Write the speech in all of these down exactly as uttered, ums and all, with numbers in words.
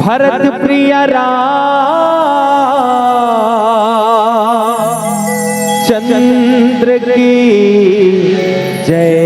भरत प्रिय राम चंद्र की जय।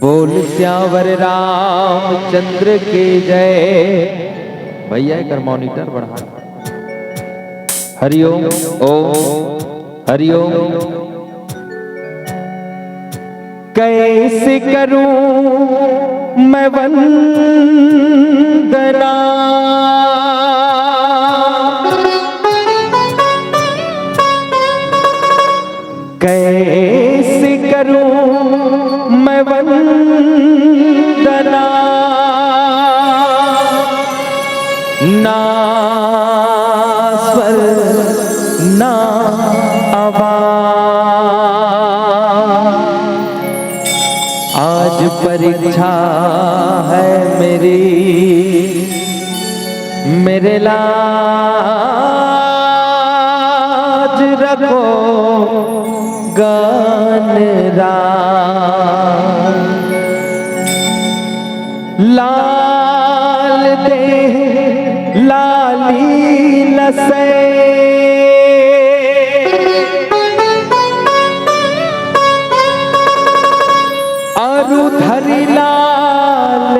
बोल सियावर रामचंद्र के जय। भैया, एकर मॉनिटर बढ़ा। हरिओम, ओम, हरिओम। कैसे करूं मैं वंदना, कैसे करूं मैं वंदना, ना स्वर ना आवाज। आज परीक्षा है मेरी, मेरे लाज रखो। गन राम लाल दे लाली लसै अरु धरि लाल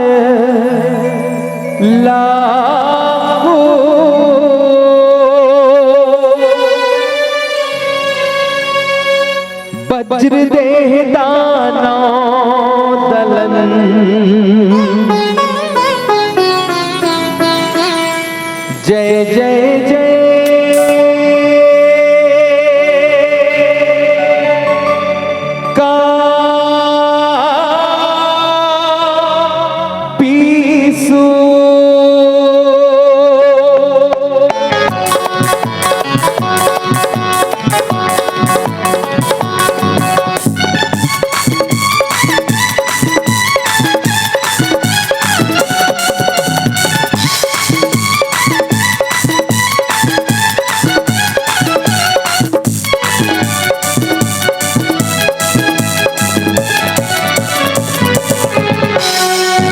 लागो। वज्र देह दानव दलन। जय जय जय का पीसू।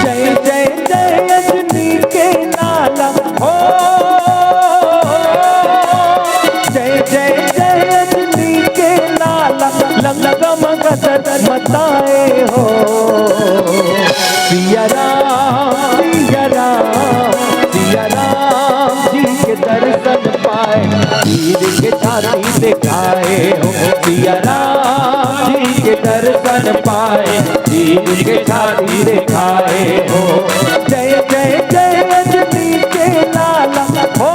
जय जय जय अजनी के लाला हो। जय जय जय अजनी के लाला, लंका मगध मचाए हो। सिया राम, सिया राम, सिया राम जी के दर्शन पाए, वीर के छाती दिखाए हो। सिया राम जी के दर्शन पाए, वीर के छाती दिखाए हो। जय जय जय अजनी के लाला हो।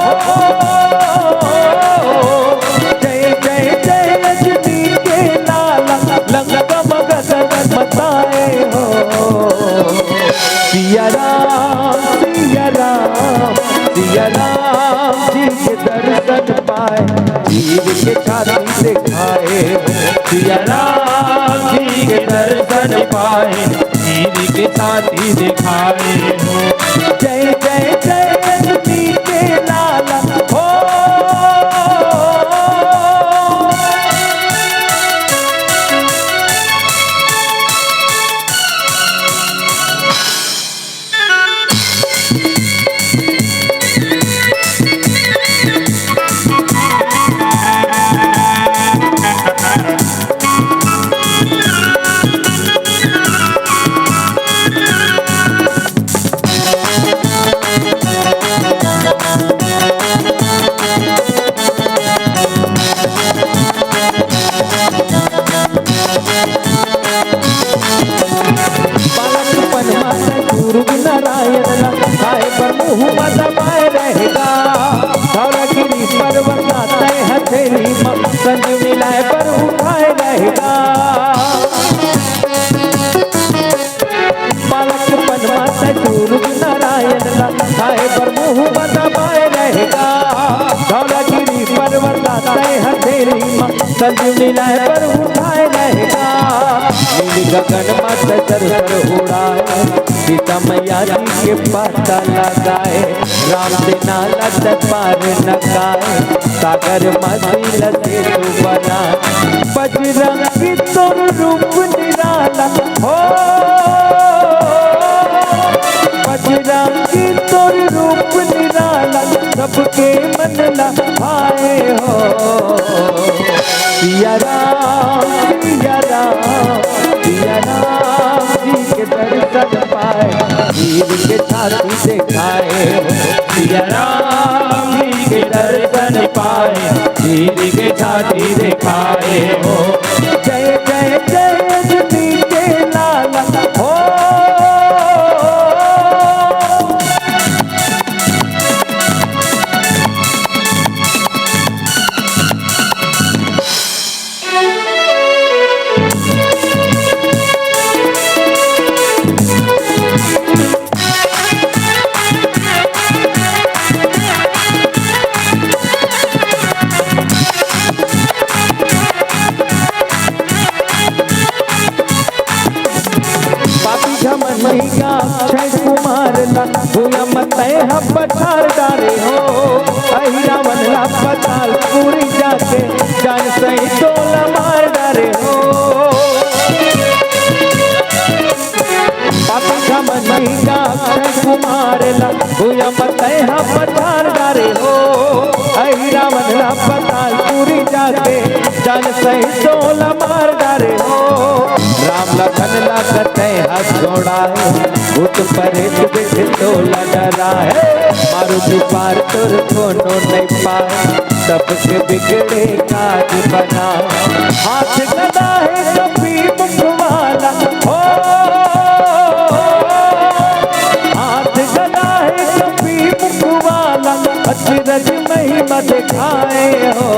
जय जय जय अजनी के लाला, लंका मगध मचाए हो। सिया राम, सिया राम, सिया राम जी के दर्शन पाए, वीर के छाती दिखाए हो। सिया राम जी के दर्शन पाए, वीर के छाती दिखाए हो। जय जय जय अजनी के लाला हो। बालकपन म तैं सूरज नारायण ला खाए बर मुँह म दबाए रहे गा। धौलागिरी पर्वत ला तैं हथेली म संजीवनी लाए बर उठाए रहे गा। बालकपन म तैं सूरज नारायण ला खाए बर मुँह म दबाए रहे गा। धौलागिरी पर्वत ला तैं हथेली म संजीवनी लाए बर उठाए रहे गा। नील गगन म तैं सर सर उड़ाए, सीता मैया जी के पता लगाए। राम सेना ला तैं पार लगाए, सागर म सील सेतु बनाए। बजरंगी तोर रूप निराला हो। बजरंगी तोर रूप निराला, सबके मन ला भाए हो। सिया राम, सिया राम, सिया राम जी के दर्शन पाए, वीर के छाती दिखाए हो। सिया राम जी के दर्शन पाए, वीर के छाती दिखाए हो। जय जय जय अजनी के लाला हो। पापी घमंडी अक्षय कुमार ला भुइयां म तैं ह पछार डारे हो। अहि रावण ला पताल पुरी जाके जान सहित तोला मार डारे हो। भूत परेत बिन तोला डराए, मारुति पार तोर कोनो नइ पाए, सबके बिगड़े काज बनाए। हाथ गदा हे कपी मुख वाला, हो, हाथ गदा हे कपी मुख वाला, अचरज महिमा दिखाए हो।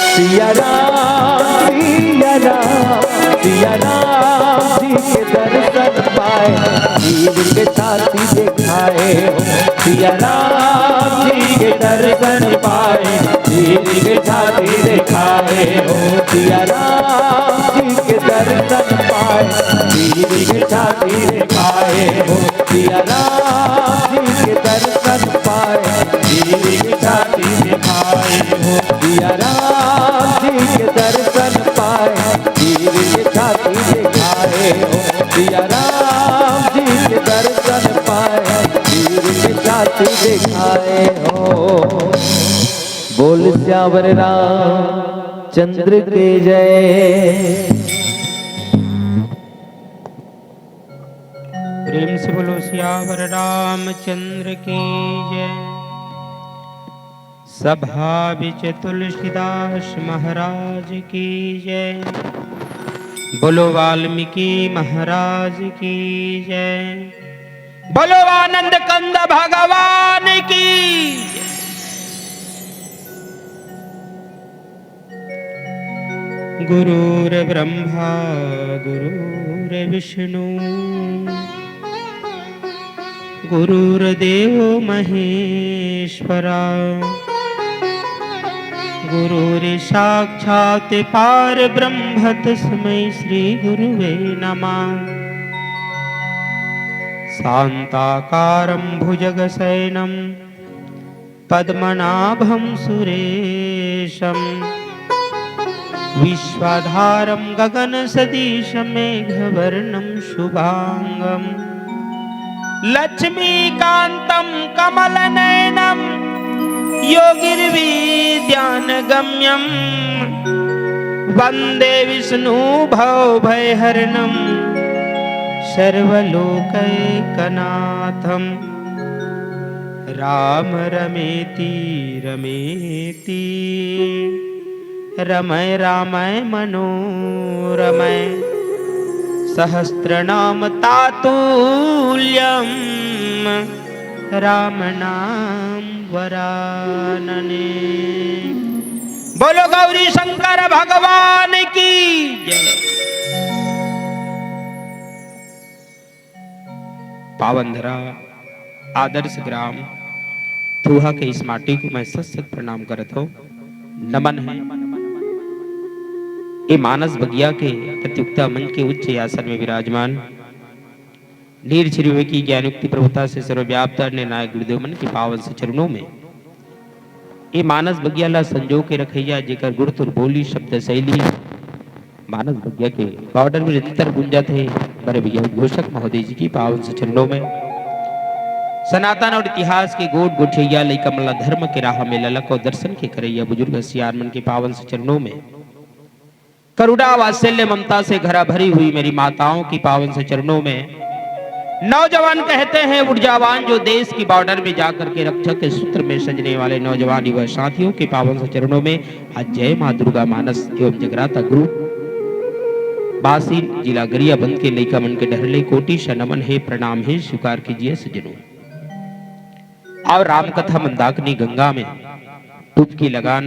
सिया राम, सिया राम, सिया राम जी के दर्शन पाए, वीर के छाती दिखाए हो। सिया राम जी के दर्शन पाए, वीर के छाती दिखाए हो। सिया राम जी के दर्शन पाए, वीर के छाती दिखाए हो। सिया राम जी के दर्शन पाए, वीर के छाती दिखाए हो। सिया राम जी के दर्शन पाए, वीर के छाती दिखाए हो। सिया राम जी के दर्शन पाए, वीर के छाती दिखाए हो। बोल सियावर रामचंद्र के जय। प्रेम से बोलो सियावर रामचंद्र की जय। सभा बिच तुलसीदास महाराज की जय। बोलो वाल्मीकि महाराज की जय। बोलो आनंद कंद भगवान की जय। गुरुर्ब्रह्मा गुरुर्विष्णु गुरुर्देवो महेश्वरा। गुरुर्साक्षात् परब्रह्म तस्मै श्री गुरुवे नमः। शान्ताकारं भुजगशयनं पद्मनाभं सुरेशं। विश्वाधारं गगनसदृशं मेघवर्णं शुभांगं। लक्ष्मीकान्तं कमलनयनं योगिर्विद्यानगम्यं। वन्दे विष्णु भवभयहरणं सर्वलोकैकनाथं। राम रमेति रमेति रमय रामय मनोरमय। सहस्रनाम तातुल्यं राम नाम वरानने। बोलो गौरी शंकर भगवान की जय। पावन धरा आदर्श ग्राम थुहा के इस माटी को मैं सत सत प्रणाम करत हूँ। नमन है ये मानस बगिया के पतियुक्ता मन के उच्च आसन में विराजमान नीर श्री विवेकी ज्ञानयुक्ति प्रभुता से सर्वव्याप्त निर्णायक गुरुदेव मन के पावन से चरणों में। ये मानस बगिया ला संजो के रखैया, जेकर गुर तुर बोली शब्द शैली मानस बगिया के बॉर्डर में निरंतर गूंजत हे। बड़े भैया घोषक महोदय जी की पावन से चरणों में, सनातन और इतिहास के गोठ गोठिया लइका मन ला धर्म के राह में ललक और दर्शन के करैया बुजुर्ग सियान मन के पावन से चरणों में, करुणा वात्सल्य ममता से घरा भरी हुई मेरी माताओं की पावन से चरणों में। नौजवान कहते हैं ऊर्जावान, जो देश की बॉर्डर में जाकर के रक्षा के सूत्र में सजने वाले नौजवान युवा साथियों के पावन से चरणों में आज जय माँ दुर्गा मानस एवं जगराता ग्रुप बासिन जिला गरियाबंद के लइका मन के डहर ले कोटि से नमन हे, प्रणाम हे, स्वीकार कीजिए सज्जनों। और राम कथा मंदाकिनी गंगा में डुबकी लगान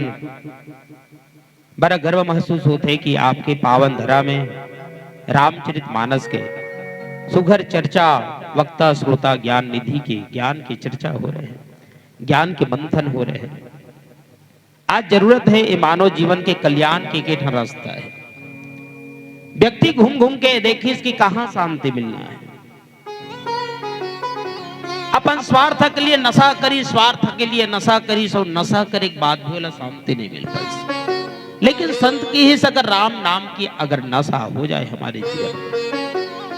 बड़ा गर्व महसूस होत हे कि आपके पावन धरा में रामचरित मानस के सुघर चर्चा, वक्ता श्रोता ज्ञान निधि के ज्ञान के चर्चा हो रहे हे, ज्ञान के मंथन हो रहे हे। आज जरूरत हे ये मानव जीवन के कल्याण के एक ठन रास्ता हे। व्यक्ति घूम घूम के देखिस कि कहाँ शांति मिलना हे। अपन स्वार्थ के लिए नशा करी, स्वार्थ के लिए नशा करी, सो नशा करे के बाद भी ओला शांति नहीं मिल पाई। लेकिन संत किहिस अगर राम नाम की अगर नशा हो जाए हमारे जीवन में,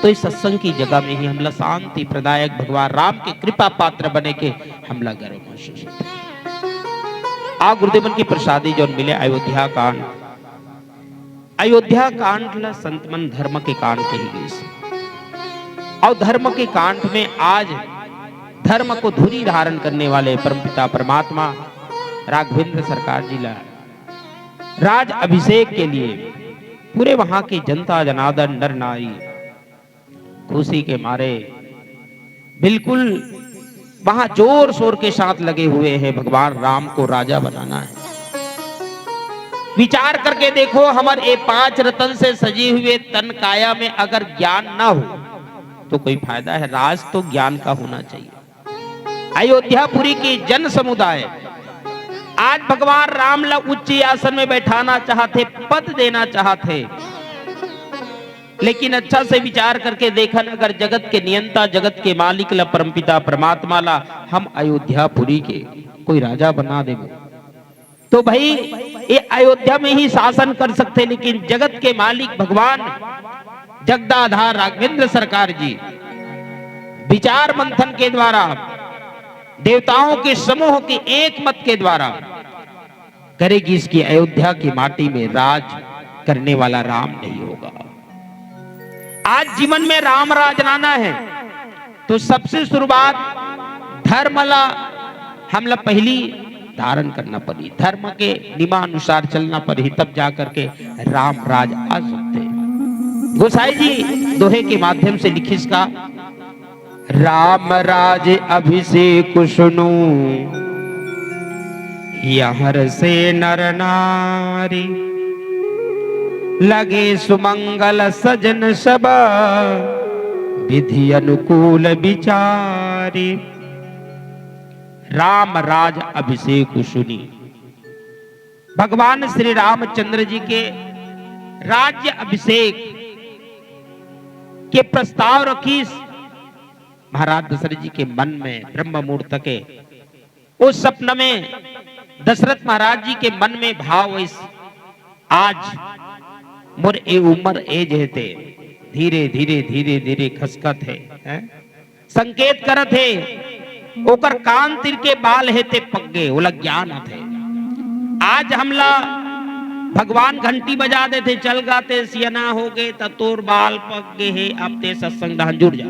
तो इस सत्संग की जगह में ही हमला शांति प्रदायक भगवान राम के कृपा पात्र बने के हमला गर्व महसूस होथे। आ गुरुदेव मन की प्रसादी जौन मिले अयोध्या कांड, अयोध्या कांड ला संत मन धर्म के कांड कही गइस। और धर्म के कांठ में आज धर्म को धुरी धारण करने वाले परमपिता परमात्मा राघवेंद्र सरकार जी ला राज अभिषेक के लिए पूरे वहां की जनता जनार्दन नर नारी खुशी के मारे बिल्कुल वहां जोर शोर के साथ लगे हुए हैं, भगवान राम को राजा बनाना है। विचार करके देखो, हमारे ये पांच रतन से सजे हुए तन काया में अगर ज्ञान ना हो तो कोई फायदा है? राज तो ज्ञान का होना चाहिए। अयोध्यापुरी के जन समुदाय आज भगवान राम ला उच्च आसन में बैठाना चाहते, पद देना चाहते, लेकिन अच्छा से विचार करके देखन, अगर जगत के नियंता, जगत के मालिक ला, परमपिता परमात्मा ला हम अयोध्यापुरी के कोई राजा बना देबो, तो भाई ये अयोध्या में ही शासन कर सकते, लेकिन जगत के मालिक भगवान जगदाधार राघवेंद्र सरकार जी विचार मंथन के द्वारा, देवताओं के समूह के एक मत के द्वारा करेगी, इसकी अयोध्या की माटी में राज करने वाला राम नहीं होगा। आज जीवन में राम राज लाना है तो सबसे शुरुआत धर्म ला हमला पहली धारण करना पड़ी, धर्म के नियमानुसार चलना पड़ी, तब जा करके राम राज आ सकते हैं। गोसाई जी दोहे के माध्यम से लिखिस का, राम राज अभिषेक सुनु, यहर से नर नारी, लगे सुमंगल सजन सब, विधि अनुकूल विचारी। राम राज अभिषेक सुनी, भगवान श्री रामचंद्र जी के राज्य अभिषेक के प्रस्ताव रखिस महाराज दशरथ जी के मन में ब्रह्म मुहूर्त के। उस सपना में दशरथ महाराज जी के मन में भाव इस, आज मोर ए उम्र एज हे ते धीरे धीरे धीरे धीरे खसकत हे, हैं? संकेत करत हे, ओकर कान तिर के बाल हे ते पक गे, ओला ज्ञान आथे। आज हमला भगवान घंटी बजा देथे, चल गा ते सियाना हो गे, त तोर बाल पक गे हे, अब ते सत्संग डहन जुड़ जा।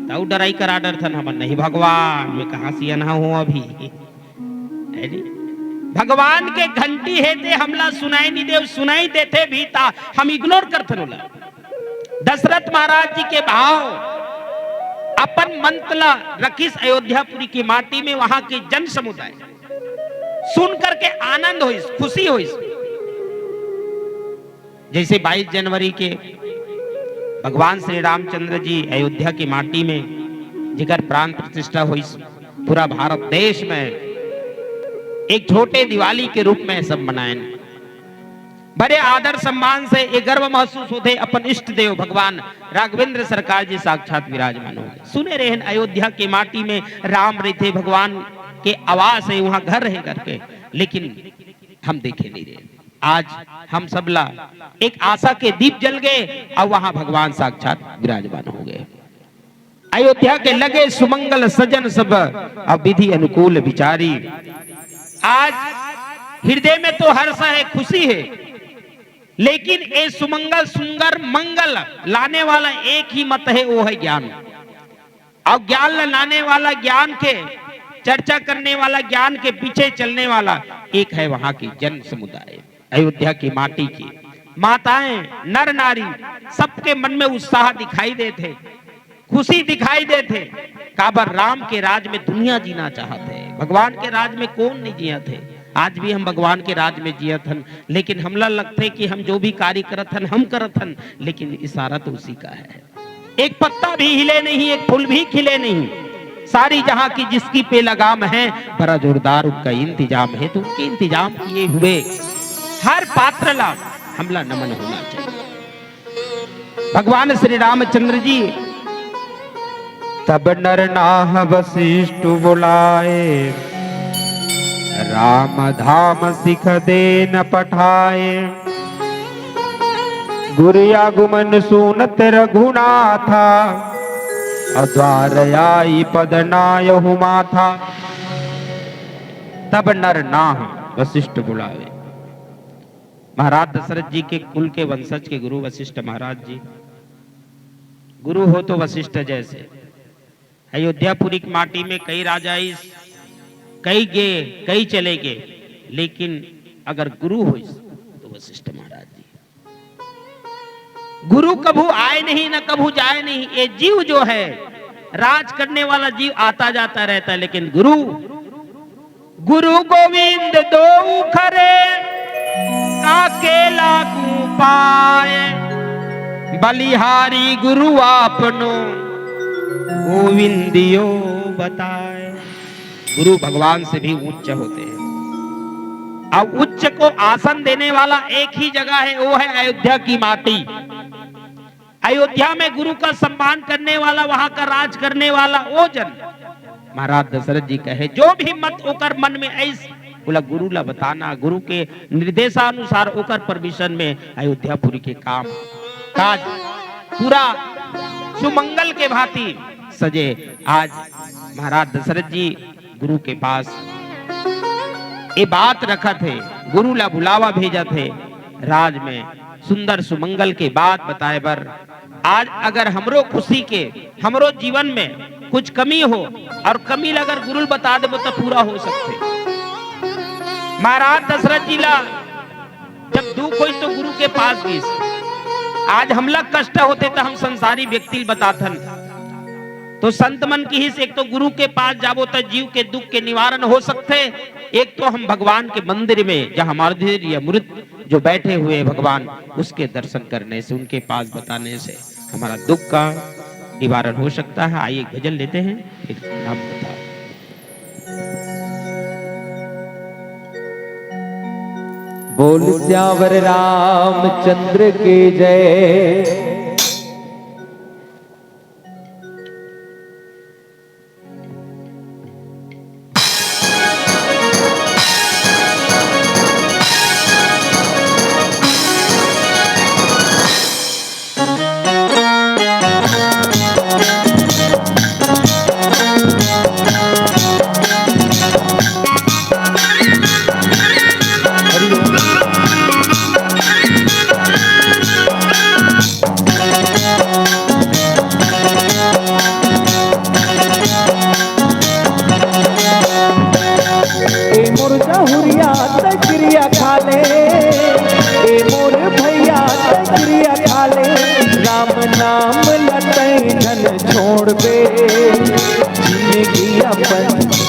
त उ डराई करा डरथन हमन, नहीं भगवान, मैं कहाँ सियाना हो अभी। है जी? भगवान के घंटी हे ते हमला सुनाई नहीं दे, सुनाई देथे भी ता हम इग्नोर करथन ओला। दशरथ महाराज जी के भाव अपन मंत ला रखिस अयोध्यापुरी की माटी में, वहां के जन समुदाय सुन करके आनंद होइस, खुशी होइस। जैसे बाईस जनवरी के भगवान श्री रामचंद्र जी अयोध्या की माटी में जेकर प्राण प्रतिष्ठा होइस, पूरा भारत देश में एक छोटे दिवाली के रूप में सब मनाएन। बड़े आदर सम्मान से ये गर्व महसूस होथे, अपन इष्ट देव भगवान राघवेंद्र सरकार जी साक्षात विराजमान हो गए। सुने रहेन अयोध्या के माटी में राम रहिथे, भगवान के आवास है, वहां घर रहे करके, लेकिन हम देखे नहीं रहे। आज हम सब ला एक आशा के दीप जल गए और वहां भगवान साक्षात विराजमान हो गए। अयोध्या के लगे सुमंगल सजन सब, अब विधि अनुकूल विचारी। आज हृदय में तो हर्ष है, खुशी है, लेकिन ये सुमंगल सुंदर मंगल लाने वाला एक ही मत है, वो है ज्ञान। और ज्ञान लाने वाला, ज्ञान के चर्चा करने वाला, ज्ञान के पीछे चलने वाला एक है वहां की जन समुदाय, अयोध्या की माटी की माताएं, नर नारी, सबके मन में उत्साह दिखाई देथे, खुशी दिखाई देथे। काबर राम के राज में दुनिया जीना चाहत है, भगवान के राज में कौन नहीं जियत है? आज भी हम भगवान के राज में जियत हन, लेकिन हमला लगथे कि हम जो भी कार्य करत हन, हम करत हन, लेकिन इशारा तो उसी का है। एक पत्ता भी हिले नहीं, एक फूल भी खिले नहीं। सारी जहां की जिसकी पे लगाम है, बड़ा जोरदार उनका इंतजाम है, तो उनके इंतजाम किए हुए हर पात्र ला हमला नमन होना चाहिए। भगवान श्री रामचंद्र जी तब नर नाह वशिष्ठ बुलाए, राम धाम सिख देन पठाए। गुरु आगमन सुनत रघुनाथा, और द्वार आई पद नायहु माथा। तब नर नाह वशिष्ठ बुलाए। महाराज दशरथ जी के कुल के वंशज के गुरु वशिष्ठ महाराज जी गुरु हो तो वशिष्ठ जैसे। अयोध्यापुरी की माटी में कई राजा आइस, कई गे, कई चले गे, लेकिन अगर गुरु होइस तो वशिष्ठ महाराज जी। गुरु कभू आए नहीं, न कभू जाए नहीं। ये जीव जो है, राज करने वाला जीव आता जाता रहता है, लेकिन गुरु गुरु गोविंद दो खरे, ताके लागू पाए। बलिहारी गुरु आपनो, गोविंदियो बताए। गुरु भगवान से भी उच्च होते हैं। अब उच्च को आसन देने वाला एक ही जगह है, वो है अयोध्या की माटी। अयोध्या में गुरु का सम्मान करने वाला, वहां का राज करने वाला वो जन। महाराज दशरथ जी कहे, जो भी मत ओकर मन में आइस, ओला गुरु ला बताना, गुरु के निर्देशानुसार ओकर permission में अयोध्यापुरी के काम काज पूरा सुमंगल के भांति सजे। आज महाराज दशरथ जी गुरु के पास ये बात रखत हे, गुरु ला बुलावा भेजत हे राज में सुंदर सुमंगल के बात बताए बर। आज अगर हमरो खुशी के, हमरो जीवन में कुछ कमी हो और कमी ला अगर गुरु ल बता देबो त पूरा हो सकथे। महाराज दशरथ जी ला जब दुख होइस तो गुरु के पास गिस। आज हमला कष्ट होथे त हम संसारी व्यक्ति ल बताथन। तो संत मन किहिस, एक तो गुरु के पास जाबो त जीव के दुख के निवारण हो सकथे, एक तो हम भगवान के मंदिर में जहाँ माधुर्य अमृत जो बैठे हुए हैं भगवान, उसके दर्शन करने से, उनके पास बताने से हमारा दुख का निवारण हो सकता है। आइए, एक भजन लेते हैं, फिर नाम बताओ। बोल सियावर रामचंद्र की जय। ए मोर जहुरिया तकरिया खा ले, ए मोर भैया तकरिया खा ले, राम नाम लतई धन छोड़बे। जिंदगी अपन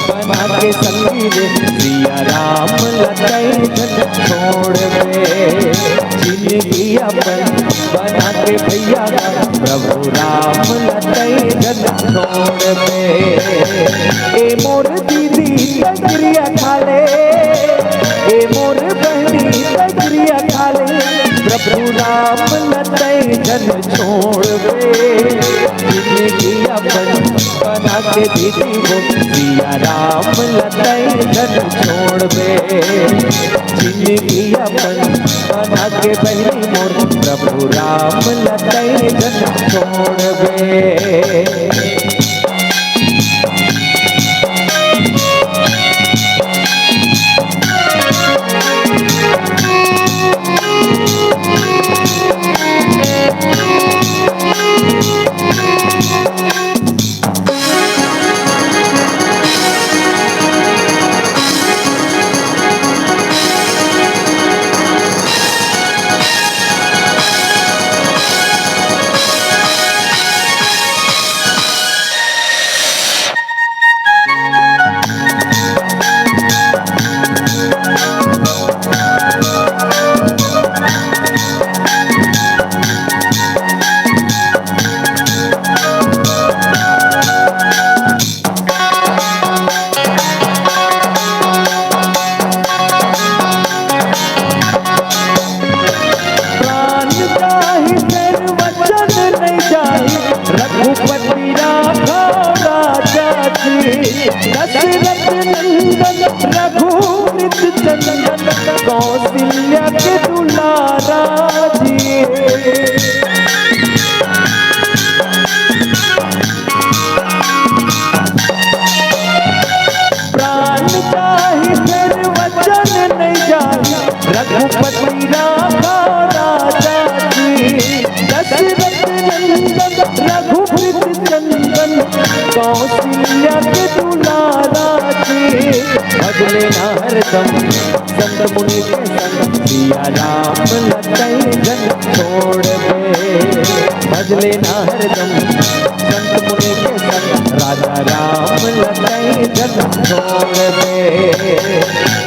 बना के संगी रे, सिया राम लतई धन छोड़बे। जिंदगी अपन बना के भैया राम, प्रभु राम लतई धन छोड़बे। ए मोर दीदी तकरिया खा ले, ए मोर बहनी तकरिया खा ले, प्रभु राम लतई धन छोड़बे। जिंदगी अपन बना के दीदी वो, सिया राम लतई धन छोड़बे। जिंदगी अपन बना के बहनी मोर, प्रभु राम लतई धन छोड़बे। रघुप्रीत चंदन कौशल्या के दुलारा जी, भजले ना हरदम संत मुनि के संग, सिया राम लतई जन छोड़बे। भजले ना हरदम संत मुनि के संग, राजा राम लतई जन छोड़बे।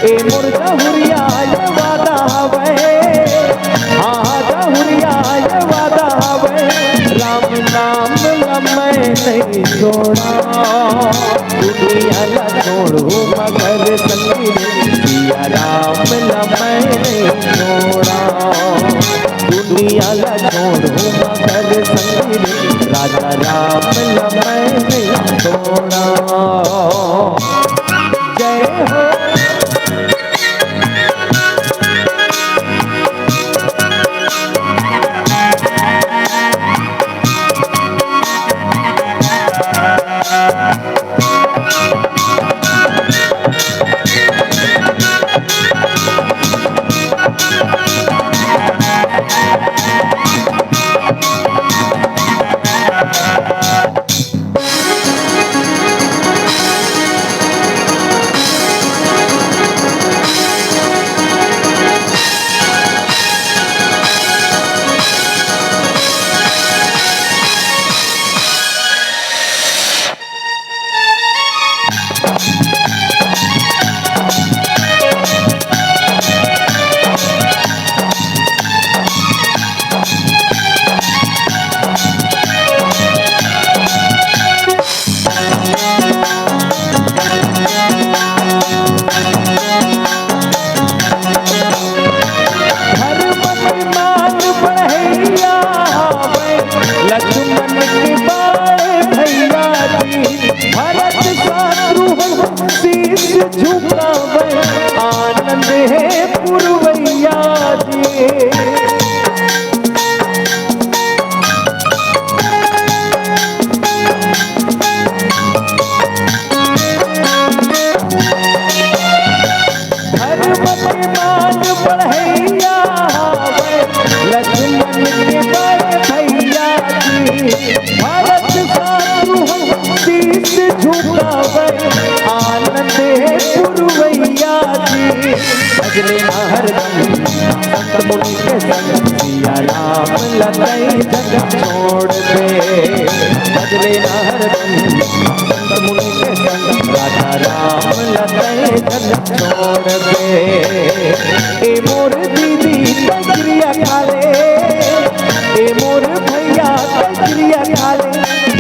ए मोर दहुरिया ये वादा हवे, हाँ, दहुरिया ये वादा हवे, राम नाम ला मैं नहीं छोड़ा। दुनिया ला छोड़ू मगर संगी रे, सिया राम ला मैं नहीं छोड़ा। दुनिया ला छोड़ू मगर संगी रे, राजा राम ला मैं नहीं छोड़ा। जय हो। धर्म के मान बढ़ैया हवै, लक्ष्मण के बड़े भैया जी। भरत शत्रुघ्न शीश झुकावै, आनंद हे पुरवैया जी। धर्म के मान बढ़ैया हवै, लक्ष्मण के बड़े भैया जी। भरत शत्रुघ्न शीश झुकावै, आनंद हे पुरवैया जी। भजले ना हरदम संत मुनि के संग, सिया राम लतई जन छोड़बे। भजले ना हरदम संत मुनि के संग, राजा राम लतई जन छोड़बे। ए मोर दीदी तै किरिया खा ले, ए मोर भैया तै किरिया खा ले,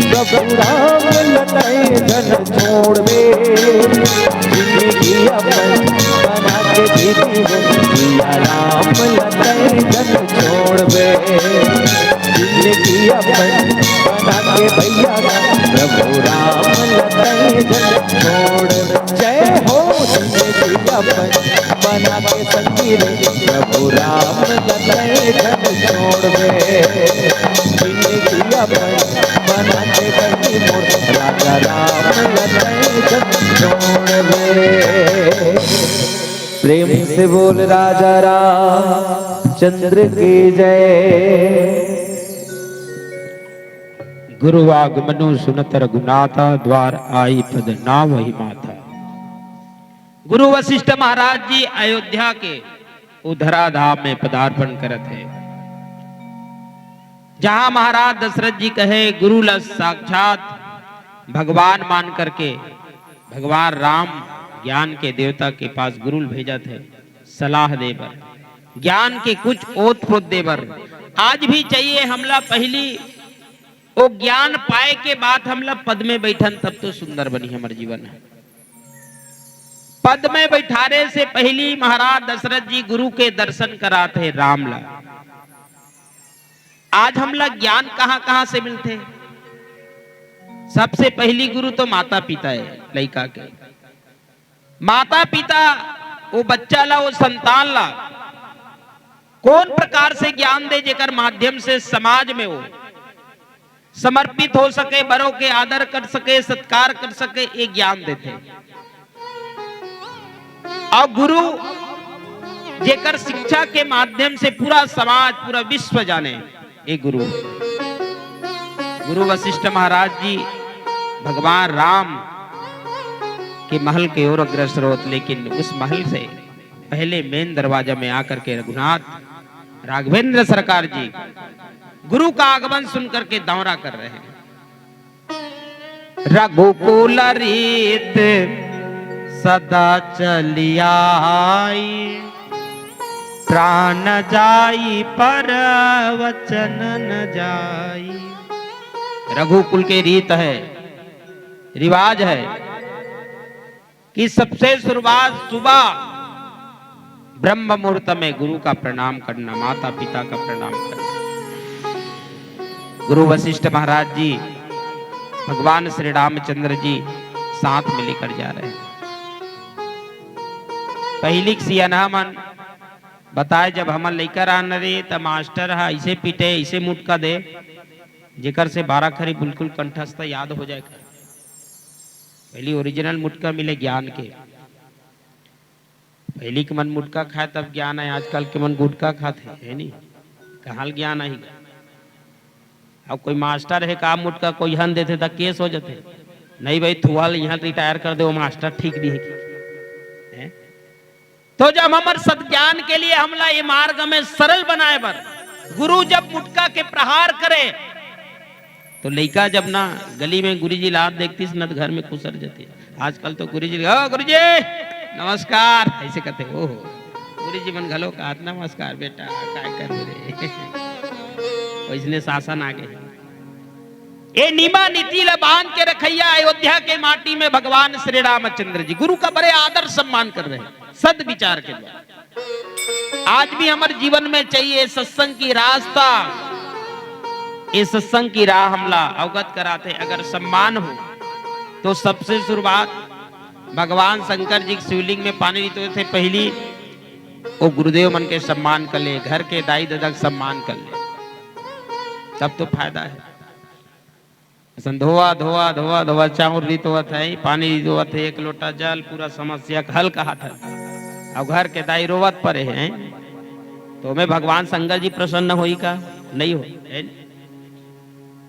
प्रभु राम लतई जन छोड़बे। जिंदगी अपन बना के दीदी हो, सिया राम लतई जन छोड़बे। जिंदगी अपन बना के भैया का, प्रभु राम लतई जन छोड़बे। जय हो। जिंदगी अपन बना के संगी रे, प्रभु राम लतई जन छोड़बे। जिंदगी अपन बना के संगी मोर, राजा राम लतई जन छोड़बे। प्रेम से बोल राजा रामचंद्र की जय। गुरु आगमनु सुनत रघुनाथा, द्वार आई पद नावहि माथा। गुरु वशिष्ठ महाराज जी अयोध्या के उधरा धाम में पदार्पण करत हे, जहां महाराज दशरथ जी कहे गुरु ला साक्षात भगवान मान करके भगवान राम ज्ञान के देवता के पास गुरु ल भेजत हे सलाह दे बर, ज्ञान के कुछ ओत प्रोत दे बर। आज भी चाहिए हमला पहली वो ज्ञान पाए के बाद हमला पद में बैठन, तब तो सुंदर बनी हमर जीवन ह। पद में बैठारे से पहली महाराज दशरथ जी गुरु के दर्शन करात हे राम ला। आज हमला ज्ञान कहां-कहां से मिलथे? सबसे पहली गुरु तो माता पिता हे लइका के। माता पिता वो बच्चा ला, वो संतान ला कौन प्रकार से ज्ञान दे, जेकर माध्यम से समाज में वो समर्पित हो सके, बड़ों के आदर कर सके, सत्कार कर सके, ये ज्ञान देथे। अउ गुरु जेकर शिक्षा के माध्यम से पूरा समाज, पूरा विश्व जाने, ये गुरु। गुरु वशिष्ठ महाराज जी भगवान राम के महल के ओर अग्रसर होत, लेकिन उस महल से पहले मेन दरवाजा में आकर के रघुनाथ राघवेंद्र सरकार जी गुरु का आगमन सुन करके दौरा कर रहे हैं। रघुकुल रीत सदा चली आई, प्राण जाई पर वचन न जाई। रघुकुल के रीत है, रिवाज है कि सबसे शुरुआत सुबह ब्रह्म मुहूर्त में गुरु का प्रणाम करना, माता पिता का प्रणाम करना। गुरु वशिष्ठ महाराज जी भगवान श्री रामचंद्र जी साथ में लेकर जा रहे हैं। पहिली के सियनहा मन बताए, जब हमन लइका रहन रे, त मास्टर ह अइसे पीटे, अइसे मुटका दे, जेकर से बारह खरी बिल्कुल कंठस्थ याद हो जाए। पहिली ओरिजिनल मुटका मिले ज्ञान के। पहिली के मन मुटका खाए तब ज्ञान आए, आजकल के मन गुटका खाथे, है नी? कहाँ ले ज्ञान आही? अब कोई मास्टर हे का, मुटका कोई हन देथे त केस हो जाथे। नहीं भाई, थुआ ल इहाँ रिटायर कर दे, वो मास्टर ठीक नहीं है। हैं? तो जब हमर सत ज्ञान के लिए हमला ये मार्ग में सरल बनाए बर गुरु जब मुटका के प्रहार करे, तो लइका जब ना गली में गुरुजी ला देखतिस न, त घर में खुसर जथे। आजकल तो गुरुजी, "ओ गुरुजी, नमस्कार," अइसे कथे। ओहो, गुरुजी मन घलो कहत, "नमस्कार बेटा, काय कर रे?" वइसने शासन आ गे। ए नियम नीति ला बांध के रखइया अयोध्या के माटी में भगवान श्री रामचंद्र जी गुरु का बड़े आदर सम्मान कर रहे हैं, सद विचार के द्वारा। आज भी हमर जीवन में चाहिए सत्संग की रास्ता, ये सत्संग की राह हमला अवगत कराथे। अगर सम्मान हो तो सबसे शुरुआत भगवान शंकर जी के शिवलिंग में पानी रीत होथे, पहिली वो गुरुदेव मन के सम्मान कर ले, घर के दाई ददा के सम्मान कर ले, तब तो फायदा है। असन धोवा, धोवा, धोवा, धोवा, चाउर रीत होवत हे, पानी रीत होवत हे, एक लोटा जल, पूरा समस्या के हल कहत हे। अउ घर के दाई रोवत परे हे, तो ओमे भगवान शंकर जी प्रसन्न होई का? नहीं होई, है न?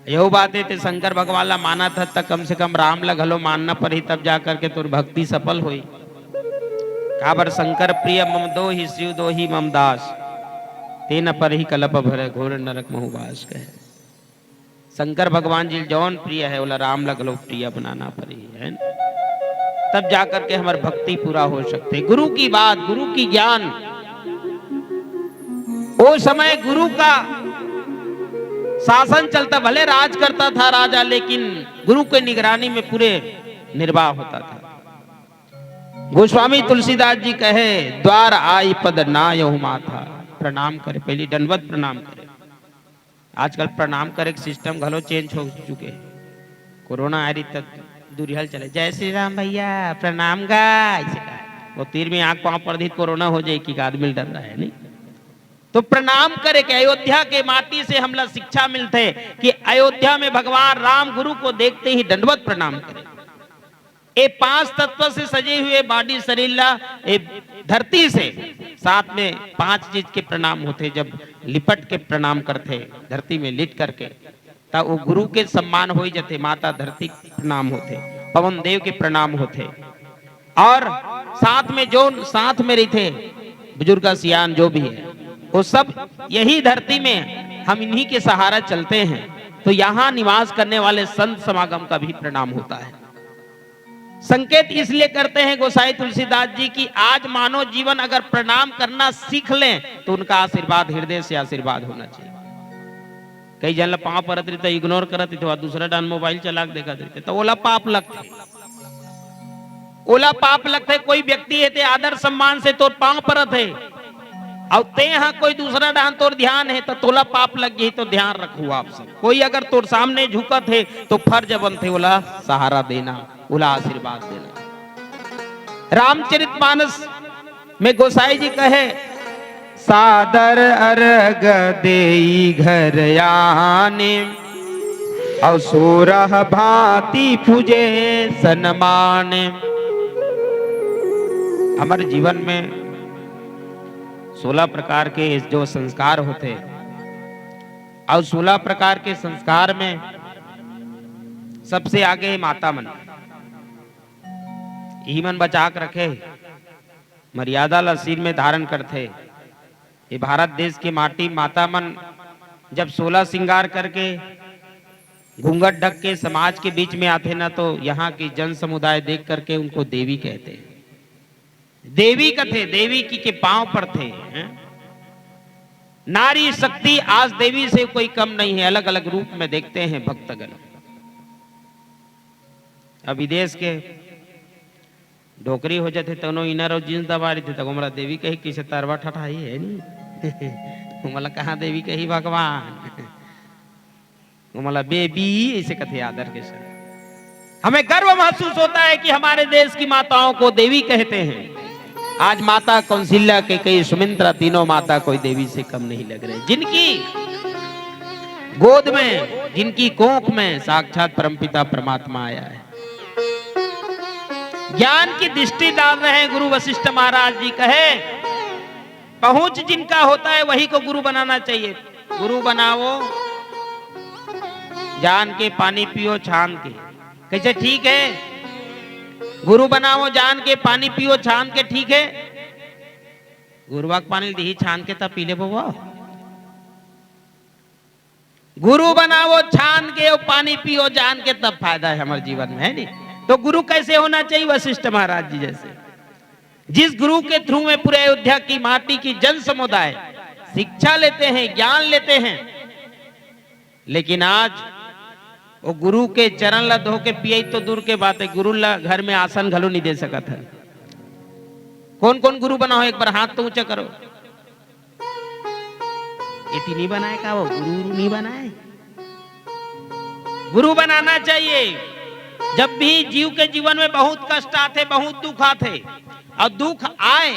यहू बात हे, ते शंकर भगवान ला मानत हस, त कम से कम राम ला घलो मानना परही, तब जा करके तोर भक्ति सफल होई। काबर शंकर प्रिय मम दोहि, शिव दोहि मम दास। ते न परही कलप भरे, घोर नरक महु बास कहे। शंकर भगवान जी जौन प्रिय हे, ओला राम ला घलो प्रिय बनाना पड़ही, है न? तब जा करके हमर भक्ति पूरा हो सकथे। गुरु की बात, गुरु की ज्ञान, ओ समय गुरु का शासन चलता, भले राज करता था राजा, लेकिन गुरु के निगरानी में पूरे निर्वाह होता था। गोस्वामी तुलसीदास जी कहे, "द्वार आई पद नायहु माथा।" प्रणाम करे, पहिली दंडवत प्रणाम करे। आजकल प्रणाम करे के सिस्टम घलो चेंज हो चुके हे। कोरोना आए रही तब दूरिहा ले चले, "जय श्री राम भैया, प्रणाम गा," अइसे कहा। वो तीर में आंख पांव पड़ दी, कोरोना हो जाए कि आदमी डर रहा है, नहीं? तो प्रणाम करे के अयोध्या के माटी से हमला शिक्षा मिलथे कि अयोध्या में भगवान राम गुरु को देखते ही दंडवत प्रणाम करे। ए पांच तत्व से सजे हुए बॉडी शरीर ला, ए धरती से साथ में पांच चीज के प्रणाम होथे। जब लिपट के प्रणाम करथे धरती में लिट करके, त वो गुरु के सम्मान हो जथे, माता धरती के प्रणाम होथे, पवन देव के प्रणाम होथे, और साथ में जो साथ में रहिथे बुजुर्ग सियान जो भी है, वो सब यही धरती में हम इन्हीं के सहारा चलते हैं। तो यहाँ निवास करने वाले संत समागम का भी प्रणाम होता है। संकेत इसलिए करते हैं गोसाई तुलसीदास जी कि आज मानव जीवन अगर प्रणाम करना सीख लें तो उनका आशीर्वाद, हृदय से आशीर्वाद होना चाहिए। कई झन ला पांव परत रहिथे, इग्नोर करत रहिथे, दूसरा डाहन मोबाइल चला के देखत रहिथे, त ओला पाप लगथे। ओला पाप लगथे। कोई व्यक्ति हे ते आदर सम्मान से तोर पांव परत हे, अउ ते हा कोई दूसरा डाहन तोर ध्यान हे, त तोला पाप लग जाही। तो ध्यान रखहू आप सब, कोई अगर तोर सामने झुकत हे तो फर्ज बनथे ओला सहारा देना, ओला आशीर्वाद देना। रामचरित मानस में गोसाई जी कहे, "सादर अर्घ देई घर आने, अउ सोरह भांति पूजे सनमाने।" हमर जीवन में सोलह प्रकार के जो संस्कार होथे, अउ सोलह प्रकार के संस्कार में सबसे आगे माता मन, इही मन बचा के रखे, मर्यादा ला सिर में धारण करथे। ये भारत देश के माटी, माता मन जब सोलह श्रृंगार करके घूंघट ढक के समाज के बीच में आथे ना, तो यहाँ की जन समुदाय देख करके उनको देवी कहते हैं। देवी कथे, देवी की के पांव पड़थे हैं। नारी शक्ति आज देवी से कोई कम नहीं है, अलग-अलग रूप में देखते हैं भक्तगण। अब विदेश के डोकरी हो जाथे, तउनो inner अउ jeans दबा रहिथे, त ओमला देवी कही, किसे तरवा ठठाही है नी। ओमला कहाँ देवी कही भगवान? ओमला बेबी ऐसे कथे आदर के साथ। हमें गर्व महसूस होता है कि हमारे देश की माताओं को देवी कहते हैं। आज माता कौशल्या, कैकेयी, सुमित्रा, तीनों माता कोई देवी से कम नहीं लग रहे, जिनकी गोद में, जिनकी कोख में साक्षात परमपिता परमात्मा आया है। ज्ञान की दृष्टि डाल रहे हैं गुरु वशिष्ठ महाराज जी। कहे, पहुंच जिनका होता है, वही को गुरु बनाना चाहिए। गुरु बनाओ जान के, पानी पियो छान के। कैसे ठीक है? गुरु बनाओ जान के, पानी पियो छान के, ठीक है? गुरुवा के पानी दिही छान के, तब पी ले बउआ। गुरु बनाओ छान के, अउ पानी पियो जान के, तब फायदा है हमारे जीवन में, है नी? तो गुरु कैसे होना चाहिए? वशिष्ठ महाराज जी जैसे। जिस गुरु के through में पूरे अयोध्या की माटी की जन समुदाय शिक्षा लेते हैं, ज्ञान लेते हैं, लेकिन आज वो गुरु के चरण ला धो के पियई तो दूर के बात है, गुरु ला घर में आसन घलो नहीं दे सकत है। कौन कौन गुरु बना हो, एक बार हाथ तो ऊंचा करो। एती नहीं बनाए का वो, गुरु उरु नहीं बनाए। गुरु बनाना चाहिए। जब भी जीव के जीवन में बहुत कष्ट आथे, बहुत दुख आथे, अउ दुख आए,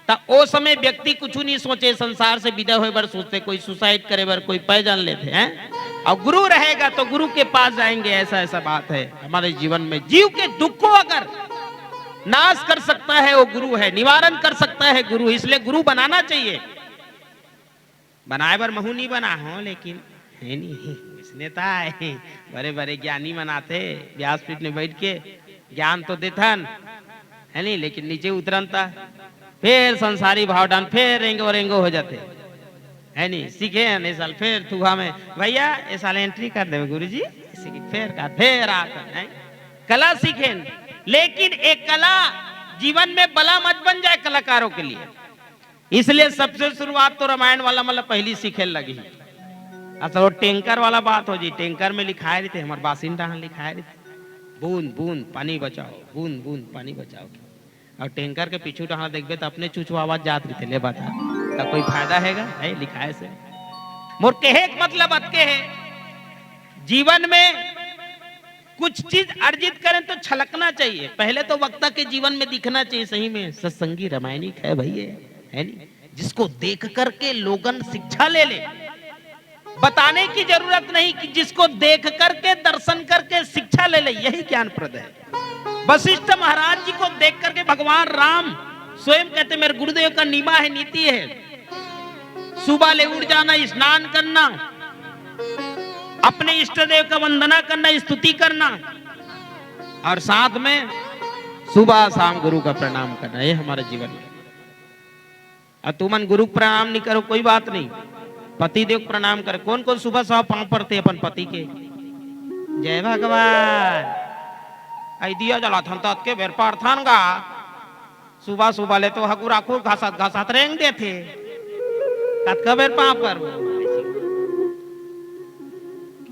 त ओ समय व्यक्ति कुछु नहीं सोचे, संसार से विदा होए बर सोचथे, कोई suicide करे बर, कोई पैर जान लेथे, हैं? अउ गुरु रहेगा तो गुरु के पास जाएंगे। ऐसा, ऐसा बात है हमारे जीवन में। जीव के दुख को अगर नाश कर सकता है वो गुरु है, निवारण कर सकता है गुरु, इसलिए गुरु बनाना चाहिए। बनाए बर महू नहीं बना हो, लेकिन है नहीं, इसने तो आए बड़े बड़े ज्ञानी मन आथे, व्यासपीठ में बैठ के ज्ञान तो देथन, है नहीं, लेकिन नीचे उतरन त फेर संसारी भाव डान, फेर एंगो रेंगो हो जाथे, है नहीं। सीखे हन ए साल फेर थुहा में, भैया ए साल entry कर देवे गुरुजी, सीखे फेर का फेर आथन, हैं? कला सीखेन, लेकिन एक कला जीवन में बला मत बन जाए कलाकारों के लिए। इसलिए सबसे शुरुआत तो रामायण वाला मतलब पहली सीखे लगी। अच्छा, वो टैंकर वाला बात हो जी, टैंकर में लिखाए रहिथे, हमार बासिन डहान लिखाए रहिथे, बूंद बूंद पानी बचाओ, बूंद बूंद पानी बचाओ। अउ टैंकर के पीछू डहान देखबे त अपने चुचवा आवाज जात रहिथे, ले बता, त कोई फायदा हैगा? है लिखाए से? मोर कहे के मतलब अतके है, जीवन में कुछ चीज अर्जित करें तो छलकना चाहिए। पहले तो वक्ता के जीवन में दिखना चाहिए सही में सत्संगी रामायणिक है भाई, ये है नहीं, जिसको देख करके लोगन शिक्षा ले ले। बताने की जरूरत नहीं कि जिसको देख करके, दर्शन करके शिक्षा ले ले, यही ज्ञानप्रद है। वशिष्ठ महाराज जी को देख करके भगवान राम स्वयं कहते, मेरे गुरुदेव का नियम है, नीति है, सुबह ले उठ जाना, स्नान करना, अपने इष्ट देव का वंदना करना, स्तुति करना, और साथ में सुबह शाम गुरु का प्रणाम करना, ये हमारे जीवन में। अउ तुमन गुरु के प्रणाम नहीं करो, कोई बात नहीं, पति देव के प्रणाम करे। कौन कौन सुबह शाम पांव पड़थे अपन पति के? जय भगवान। आई दिया जलाथन त अतके बेर पड़थन गा। सुबह सुबह ले तो हगुराखुर घसत घसत रेंग देथे। कतका बेर पांव पड़बो?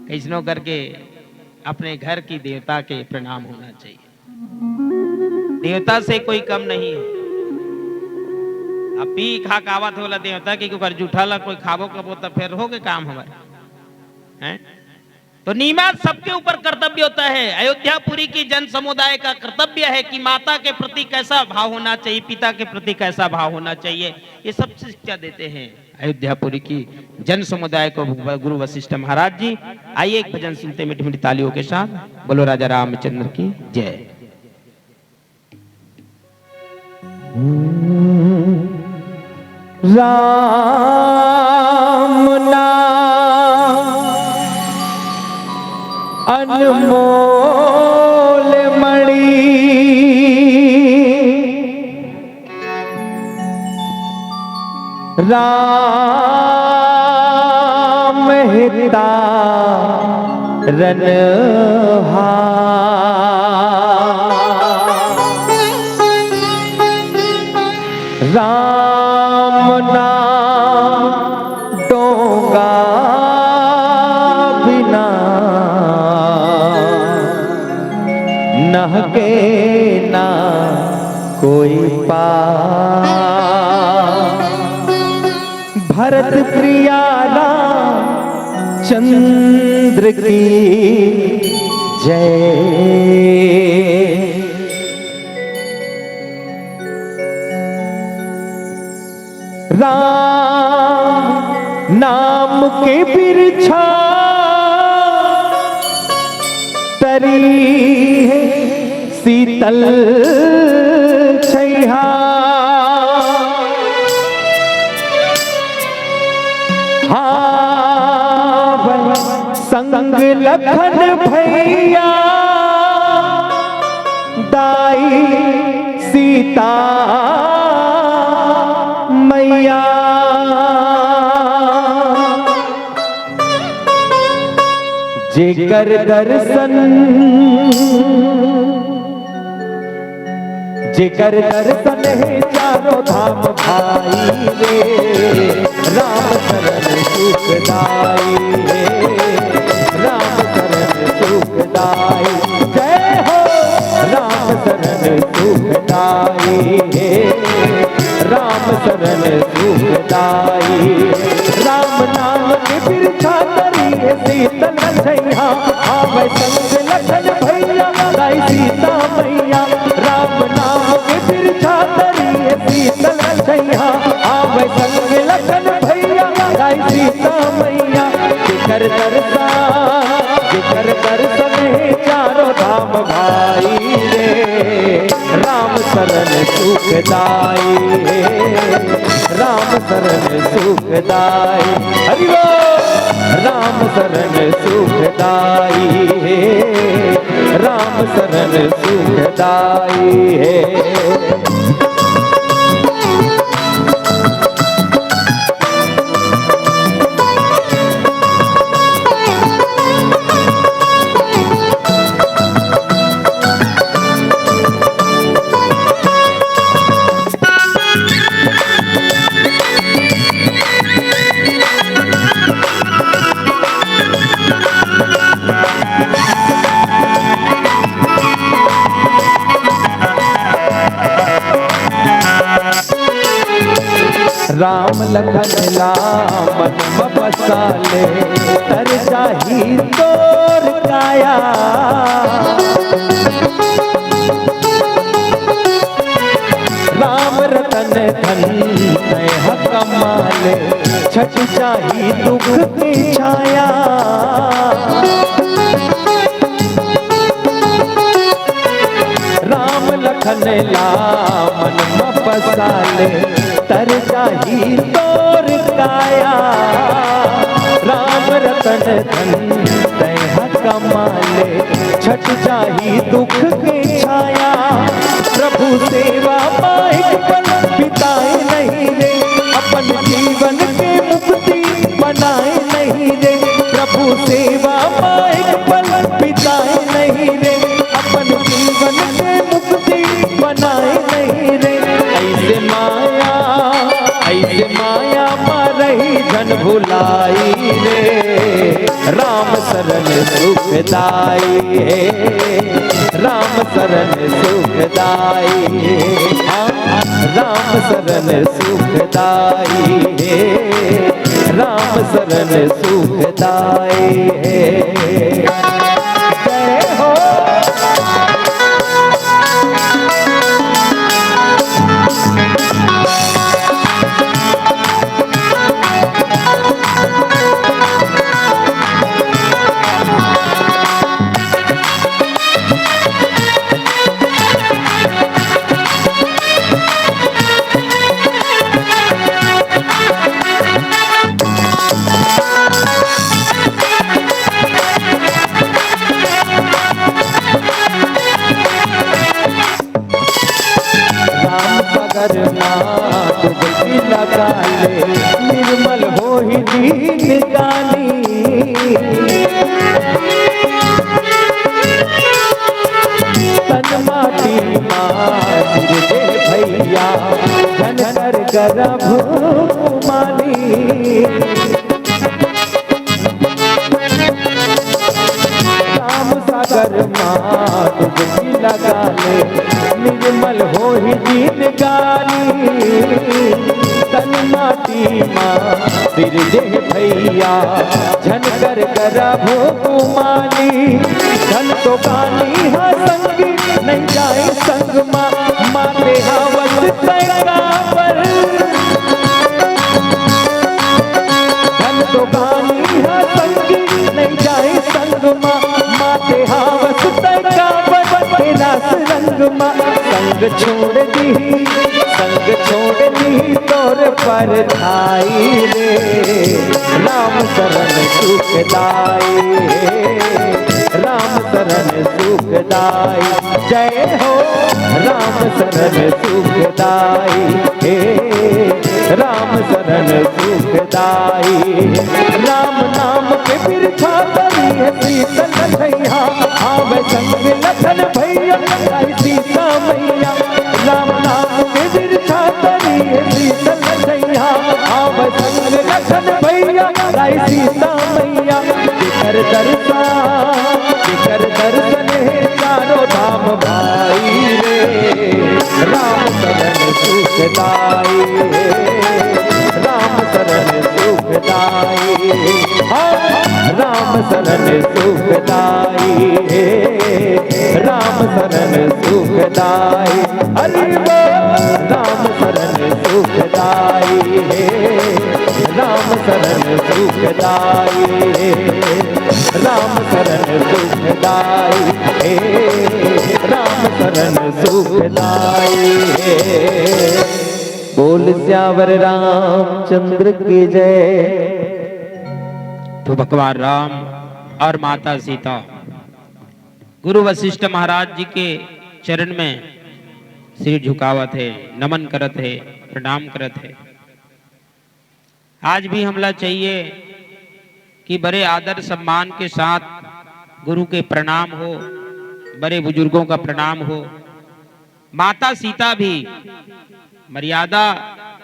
कैसनो करके अपने घर की देवता के प्रणाम होना चाहिए। देवता से कोई कम नहीं है। अब पी खा के आवत हे ओला देवता के, ओकर जूठा ला कोई खाबो कबो त फेर होगे काम हमर, हैं? तो नीमच सबके ऊपर कर्तव्य होता है। अयोध्यापुरी की जन समुदाय का कर्तव्य है कि माता के प्रति कैसा भाव होना चाहिए, पिता के प्रति कैसा भाव होना चाहिए, ये सब शिक्षा देते हैं अयोध्यापुरी की जन समुदाय को गुरु वशिष्ठ महाराज जी। आइए, एक भजन सुनते हैं मीठी मीठी तालियों के साथ। बोलो राजा रामचंद्र की जय। राम नाम अनमोल मणि राम हिता रनहार। राम नाम डोंगा बिना नहके ना कोई पार। भरत प्रिया रामचंद्र की जय। राम नाम के बिरछा तरी हे शीतल छइहा। हावय संग लखन भइया, दाई सीता मइया। जेकर दर्शन, जेकर दर्शन हे चारों धाम भाई रे, राम शरण सुखदाई हे, राम शरण सुखदाई। जय हो राम शरण सुखदाई हे, राम शरण सुखदाई। राम नाम के बिरछा तरी हे शीतल छइहा, आवै संग लखन भइया, दाई सीता मइया। राम नाम के बिरछा तरी हे शीतल छइहा, आवै संग लखन भइया, दाई सीता मइया। जेकर दर्शन, जेकर दर्शन हे चारों धाम भाई रे, राम शरण सुखदाई हे, राम शरण सुखदाई। हरि बोल। राम शरण सुखदाई हे, राम शरण सुखदाई हे। राम लखन ला मन म बसा ले, तर जाही तोर काया। राम रतन धन तैं ह कमा ले, छट जाही दुख के छाया। राम लखन ला मन म बसा ले, तर जाही तोर काया। राम रतन धन तैं ह कमा ले, छट जाही दुख के छाया। प्रभु सेवा मा एक पल बिताए नहीं रे, अपन जीवन के मुक्ति बनाए नहीं रे। प्रभु सेवा मा एक पल बिताए नहीं रे, अपन जीवन के मुक्ति बनाए नहीं रे। अइसे माया, अइसे माया मा रही झन भुलाई रे। राम शरण सुखदाई हे, राम शरण सुखदाई हे। हाँ, राम शरण सुखदाई हे, राम शरण सुखदाई हे। जय हो। माँ डुबकी लगा ले, निर्मल होही जिंदगानी। तन माटी माँ सिरजे भैया, झन कर गरभ कुमारी। राम सागर माँ डुबकी लगा ले, निर्मल होही जिंदगानी। तन माटी माँ सिरजे भैया, झन कर गरभ कुमारी। धन तो गानी हा संगी, नहीं जाए संग माँ, माँ ते हवस तय काबर। धन तो गानी हा संगी, नहीं जाए संग माँ, माँ ते हवस तय काबर। हे रास रंग माँ संग छोड़ दी, संग छोड़ दी तोर परछाई रे। राम शरण सुखदाई, राम शरण सुखदाई। जय हो राम शरण सुखदाई, हे राम शरण सुखदाई। राम नाम के बिरछा तरी है शीतल छैया, आवे संग लखन भैया, आई सीता मैया। राम नाम के बिरछा तरी है शीतल छैया, आवे संग लखन भैया, आई सीता मैया। जेकर दर्शन, जेकर दर्शन हे चारों धाम भाई रे। राम शरण सुखदाई हे, राम शरण सुखदाई हे। हाँ, राम शरण सुखदाई हे, राम शरण सुखदाई। हरि बोल। राम शरण सुखदाई हे, राम शरण सुखदाई हे, राम शरण सुखदाई हे, राम शरण सुखदाई हे। बोल सियावर रामचंद्र की जय। तो भगवान राम और माता सीता गुरु वशिष्ठ महाराज जी के चरण में सिर झुकावत हे, नमन करत हे, प्रणाम करत हे। आज भी हमला चाहिए कि बड़े आदर सम्मान के साथ गुरु के प्रणाम हो, बड़े बुजुर्गों का प्रणाम हो। माता सीता भी मर्यादा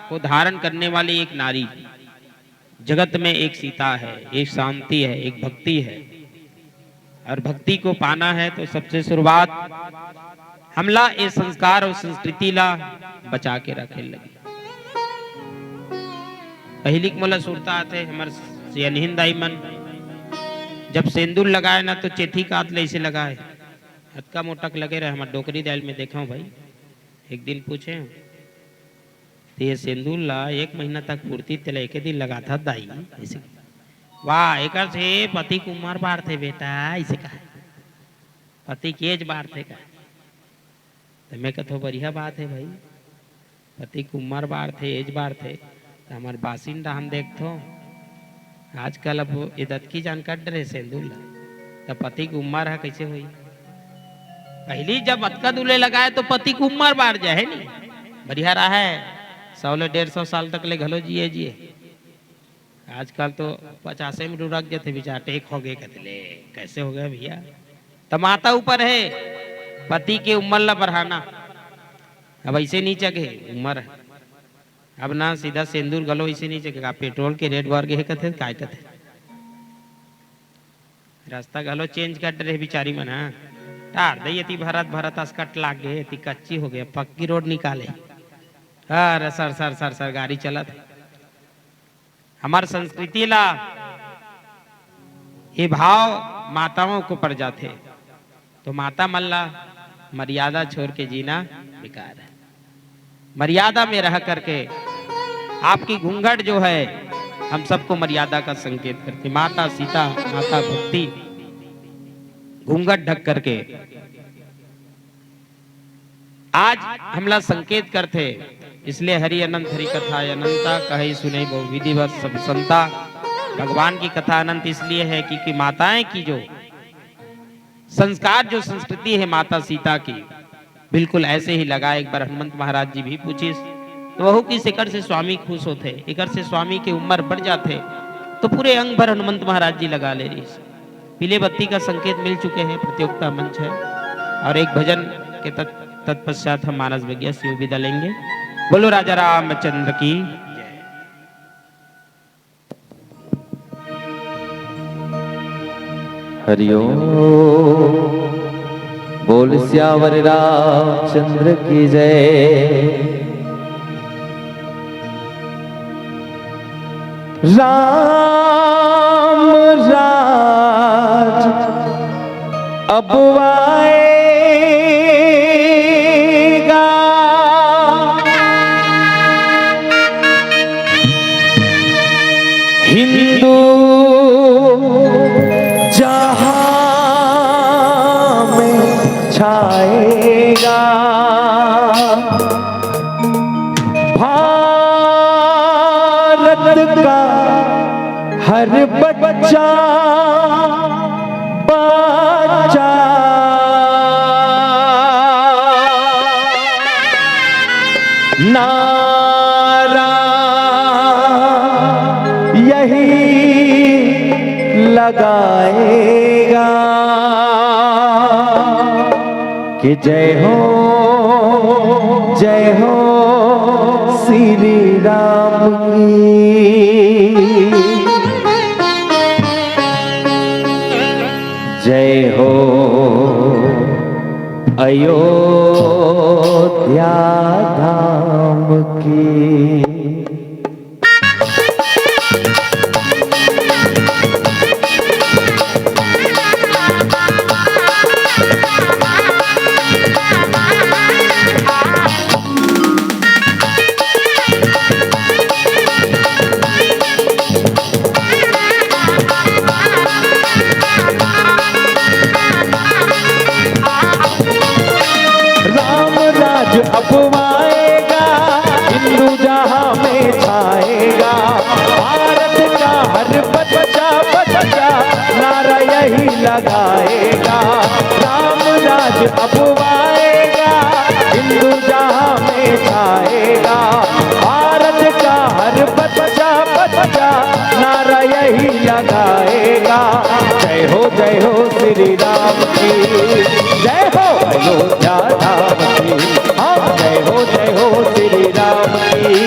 को धारण करने वाली एक नारी, जगत में एक सीता है, एक शांति है, एक भक्ति है। और भक्ति को पाना है तो सबसे शुरुआत हमला ए संस्कार और संस्कृति ला बचा के रखे लगी। पहिली के मोला सुरता आथे, हमर सियनहिन दाई मन जब सेंदुर लगाए ना, तो चेथी कात ले ऐसे लगाए, अतका मोटक लगे रहे। हमर डोकरी दाई ल मैं देखा हूँ भाई, एक दिन पूछे हूँ, "ते ये सेंदुर ला एक महीना तक पुरती, तेला एके दिन लगाथा दाई?" ऐसे। "वाह, एकर से पति के उमर बाढ़थे बेटा," ऐसे कहा, "पति के एज बाढ़थे का?" तो मैं कहथों, "बढ़िया बात है भाई, पति के उमर बाढ़थे, एज बाढ़थे, तो हमर बासिंदा हम देखथों, आजकल अब ये दतकी जान कट डरे सेंदुर ला, तो पति के उमर ह कैसे होई?" पहली जब अतका दूले लगाए तो पति के उमर बाढ़ जाए, है नी? बढ़िया रहा है, सौ ले डेढ़ सौ साल तक ले घलो जिए जिए। आजकल तो पचासे में डुरक जाथे बेचारा, टेक हो गए, कहते, "ले, कैसे हो गया भैया?" तो माता ऊपर है पति के उमर ला बढ़ाना। अब ऐसे नहीं चघे उमर, अब ना सीधा सेंदूर घलो ऐसे नहीं चघेगा। पेट्रोल के रेट बढ़ गए कथे, काय कथे, रास्ता घलो चेंज कर रहे बिचारी मन, हाँ। टार दे, एती भरत भरत असकट लाग गए, एती कच्ची हो गए, पक्की रोड निकाले। अरे सर सर सर सर गाड़ी चलत। हमार संस्कृति ला ये भाव माताओं को पड़ जाथे, तो माता मन ला मर्यादा छोड़ के जीना बेकार है। मर्यादा में रह करके आपकी घूंघट जो है, हम सबको मर्यादा का संकेत करती। माता सीता, माता भक्ति, घूंघट ढक करके आज हमला संकेत करथे, इसलिए हरि अनंत हरि कथा अनंता, कहई सुनई बहु विधिवत सब संता। भगवान की कथा अनंत इसलिए है क्योंकि माताएं की जो संस्कार, जो संस्कृति है माता सीता की, बिल्कुल ऐसे ही लगा। एक बार हनुमंत महाराज जी भी पूछिस, तो वहू किस एकर से स्वामी खुश होथे, एकर से स्वामी के उम्र बढ़ जाथे, तो पूरे अंग भर हनुमंत महाराज जी लगा ले रहिस। पीले बत्ती का संकेत मिल चुके हैं, प्रतियोगिता मंच है और एक भजन के तत्-, तत्पश्चात हम मानस विज्ञ शिव विदा लेंगे। बोलो राजा रामचंद्र की। हरिओम। बोल सियावर रामचंद्र की जय। राम राज अब आएगा। हिंदू जहां में छाएगा। भारत का हर बच्चा, बच्चा नारा यही लगाएगा कि जय हो, जय हो श्री राम की, जय हो अयोध्या धाम की। राम राज अपवाएगा, हिंदू जहां में छाएगा। भारत का हर बच्चा, बच्चा नारा यही लगाएगा। राम राज अपवाएगा, हिंदू जहां में छाएगा। भारत का हर बच्चा, बच्चा नारा यही लगाएगा। जय हो, जय हो श्री राम की, जय हो अयोध्या धाम की। हाँ, जय हो, जय हो श्री राम की,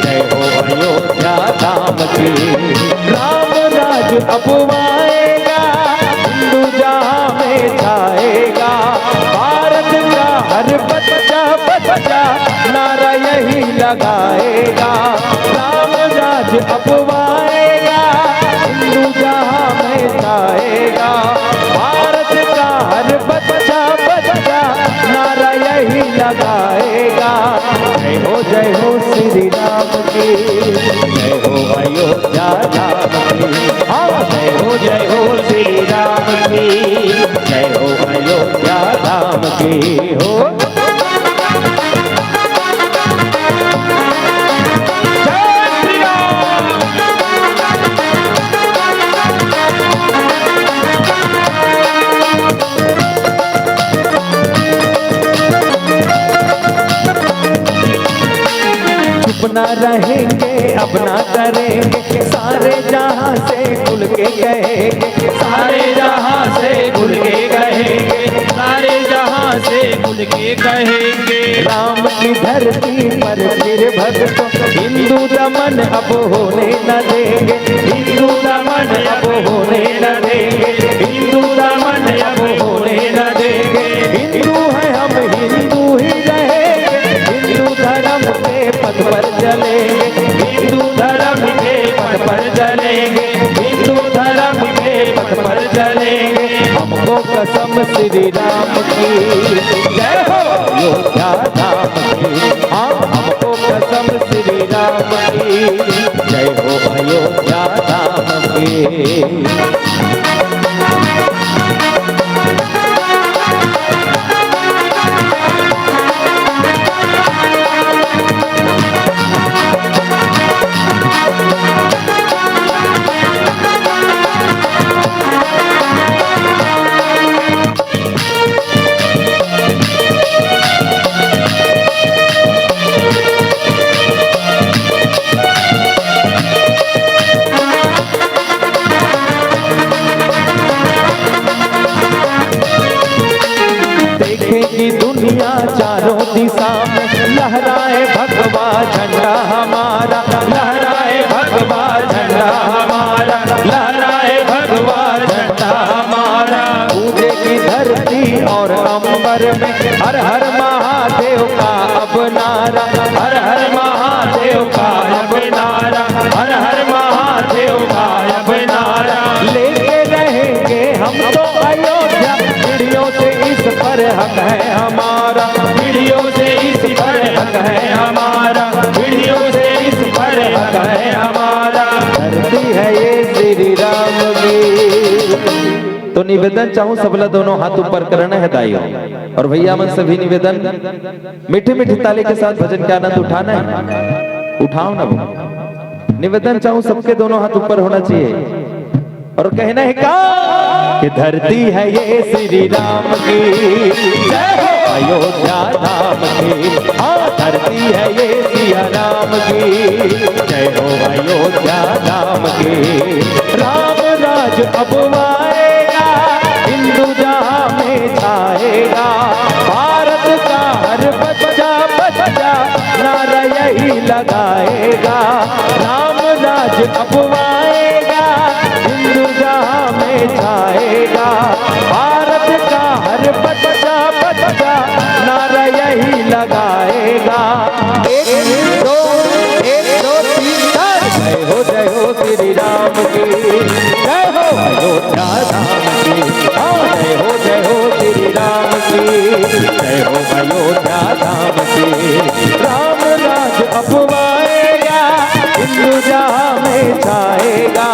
जय हो अयोध्या धाम की। राम राज अपवाएगा, हिंदू जहां में छाएगा। भारत का हर बच्चा, बच्चा नारा यही लगाएगा। राम राज अपवाएगा, हिंदू जहां में छाएगा। भारत का हर बच्चा, बच्चा नारा यही लगाएगा। जय हो, जय हो श्री राम की, जय हो अयोध्या धाम की। हाँ, जय हो, जय हो श्री राम की, जय हो अयोध्या धाम की। हो चुप ना रहेंगे, अब ना डरेंगे, सारे जहां से खुल के कहेंगे। सारे जहां से खुल के कहेंगे, सारे जहां से खुल के कहेंगे। राम की धरती पर फिर भक्तों, हिंदू दमन अब होने न देंगे। हिंदू दमन अब होने न देंगे, हिंदू दमन अब होने न देंगे। हिंदू हैं हम, हिंदू ही रहेंगे, हिंदू धर्म के पथ पर चलेंगे, हिंदू धर्म के पथ पर चलेंगे, हिंदू धर्म के पथ पर चलेंगे। हमको कसम श्री राम की, जय हो अयोध्या धाम की। हाँ, हमको कसम श्री राम की, जय हो अयोध्या धाम की। तो अयोध्या पीढ़ियों से इस पर हक है हमारा, पीढ़ियों से इस पर हक है हमारा, पीढ़ियों से इस पर हक है हमारा। धरती है ये श्री राम की। तो निवेदन चाहूं, सबला दोनों हाथ ऊपर करना है दाइयों। और भैया मन से भी निवेदन, मीठी मीठी ताली के साथ भजन के आनंद उठाना है, उठाओ ना वो। निवेदन चाहूं, सबके दोनों हाथ ऊपर होना चाहिए। और कहना है क्या? कि धरती है ये श्री राम की, जय हो अयोध्या धाम की। हाँ, धरती है ये सिया राम की, जय हो अयोध्या धाम की। राम राज अब आएगा, हिंदू जहां में छाएगा। भारत का हर बच्चा बच्चा नारा यही लगाएगा। राम राज अब आएगा, हिंदू जहां में छाएगा। भारत का हर बच्चा बच्चा नारा यही लगाएगा। एक दो, एक दो, तीन, चार। जय हो, जय हो श्री राम की, जय हो अयोध्या धाम की। हाँ, जय हो, जय हो श्री राम की, जय हो अयोध्या धाम की। राम राज अब आएगा, हिंदू जहां में छाएगा।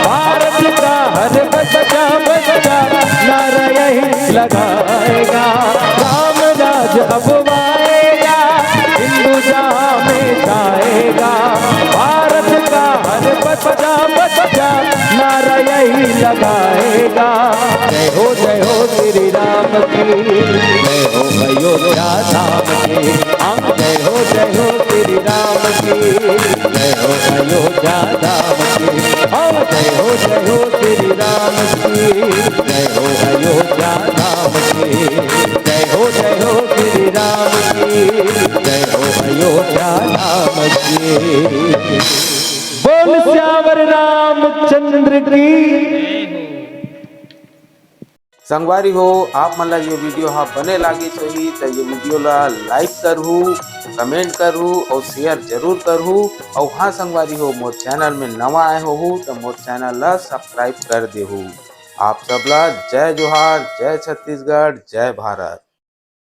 भारत का हर बच्चा बच्चा नारा यही लगाएगा। राम राज अब आएगा, हिंदू जहां में छाएगा। भारत का हर बच्चा बच्चा नारा यही लगाएगा। जय हो, जय हो श्री राम की, जय हो अयोध्या धाम की। हाँ, जय हो, जय हो श्री राम की, जय हो अयोध्या धाम की। हाँ, जय हो, जय हो श्री राम की, जय हो अयोध्या धाम की। जय हो, जय हो श्री राम की, जय हो अयोध्या धाम की। बोल सियावर रामचंद्र की। संगवारी हो, आप मन ला ये वीडियो हा बने लागिस होही त ये वीडियो ला लाइक करहू, कमेंट करहू और शेयर जरूर करहू। और हाँ संगवारी हो, मोर चैनल में नवा आए होहू त मोर चैनल ला सब्सक्राइब कर देहू। आप सब ला जय जोहार, जय छत्तीसगढ़, जय भारत।